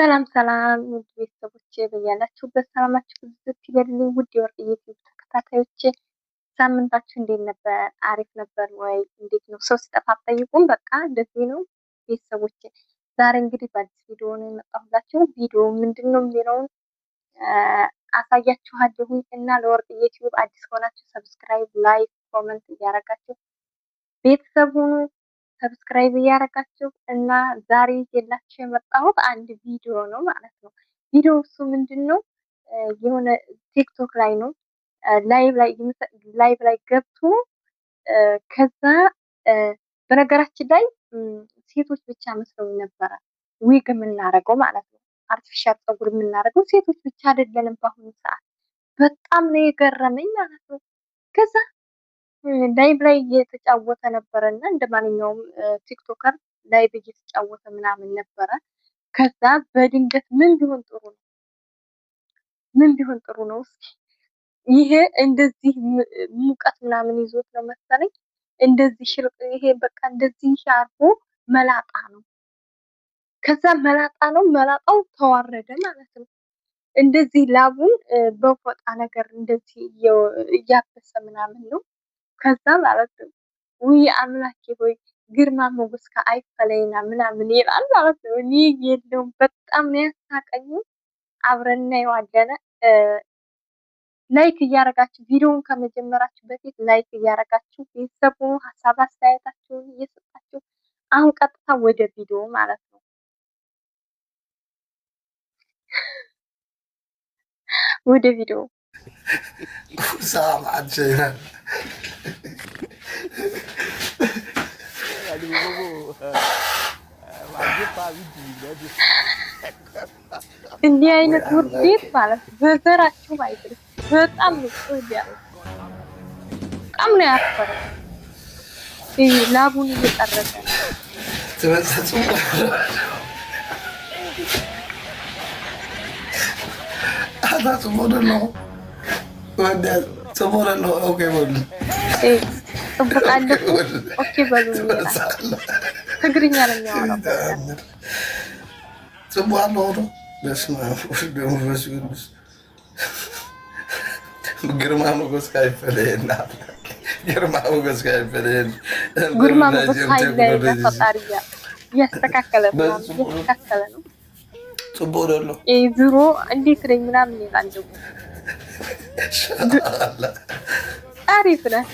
ሰላም ሰላም ውድ ቤተሰቦቼ፣ በያላችሁበት ሰላማችሁ ብዝት ይበልልኝ። ውድ የወርቅዬ ቲዩብ ተከታታዮቼ፣ ሳምንታችሁ እንዴት ነበር? አሪፍ ነበር ወይ? እንዴት ነው? ሰው ሲጠፋ አትጠይቁም? በቃ እንደዚህ ነው ቤተሰቦቼ። ዛሬ እንግዲህ በአዲስ ቪዲዮ ነው የመጣሁላችሁ። ቪዲዮ ምንድን ነው የሚለውን አሳያችኋለሁኝ እና ለወርቅዬ ቲዩብ አዲስ ከሆናችሁ subscribe፣ like፣ comment እያረጋችሁ ቤተሰብ ሁኑ። Subscribe እያደረጋችሁ እና ዛሬ ይዤላችሁ የመጣሁት አንድ ቪዲዮ ነው ማለት ነው። ቪዲዮ እሱ ምንድን ነው? የሆነ ቲክቶክ ላይ ነው፣ live ላይ ገብቶ ከዛ በነገራችን ላይ ሴቶች ብቻ መስለው ነበረ ዊግ የምናደርገው ማለት ነው። Artificial ፀጉር የምናደርገው ሴቶች ብቻ አይደለንም በአሁኑ ሰዓት። በጣም ነው የገረመኝ ማለት ነው። ከዛ live ላይ እየተጫወተ ነበረ እና እንደ ማንኛውም TikToker live እየተጫወተ ምናምን ነበረ። ከዛ በድንገት ምን ቢሆን ጥሩ ነው? ምን ቢሆን ጥሩ ነው? እስኪ ይሄ እንደዚህ ሙቀት ምናምን ይዞት ነው መሰለኝ እንደዚህ ሽርጥ ይሄ በቃ እንደዚህ አርጎ መላጣ ነው። ከዛ መላጣ ነው፣ መላጣው ተዋረደ ማለት ነው። እንደዚህ ላቡን በፎጣ ነገር እንደዚህ እያበሰ ምናምን ነው። ከዛ ማለት ነው ውይ አምላኬ ሆይ ግርማ ሞገስ አይፈለይና ምናምን ይላል ማለት ነው። እኔ የለውም፣ በጣም ነው ያሳቀኝ። አብረን እናየዋለን። Like እያረጋችሁ፣ ቪዲዮውን ከመጀመራችሁ በፊት like እያረጋችሁ ቤተሰቡ ሀሳብ አስተያየታችሁን እየሰጣችሁ አሁን ቀጥታ ወደ ቪዲዮ ማለት ነው። ወደ ቪዲዮ። እንዲህ አይነት ውርዴት ማለት በዘራችሁ አይደለም። በጣም ነው፣ በጣም ነው ያፈረው። ይሄ ላቡን እየጠረገ ነው። ጽቡቅ አለ፣ okay በሉ። ትግርኛ ነው የሚያወራው። ጽቡቅ አለሁ። በስመ አብ ወወልድ ወመንፈስ ቅዱስ። ግርማ ሞገስ ካይፈለየና፣ ግርማ ሞገስ ካይፈለየን። ግርማ ሞገስ ካይለየና። ፈጣሪ እያስተካከለ እያስተካከለ ነው። ጽቡቅ ደሎ። ዙሮ እንዴት ነኝ ምናምን ይላል ደግሞ። አሪፍ ነህ።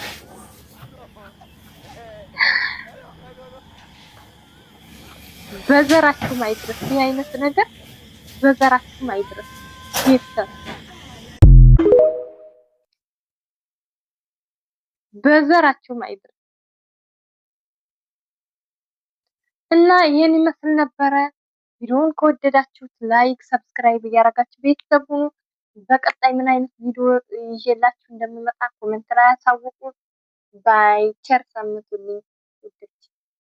በዘራችሁም አይድረስ፣ ይህ አይነት ነገር በዘራችሁም አይድረስ። ቤተሰብ በዘራችሁም አይድረስ። እና ይህን ይመስል ነበረ። ቪዲዮውን ከወደዳችሁት like፣ subscribe እያደረጋችሁ ቤተሰብ ሁኑ። በቀጣይ ምን አይነት ቪዲዮ ይዤላችሁ እንደምመጣ comment ላይ አሳውቁ። Bye፣ ቸር ሰንብቱልኝ።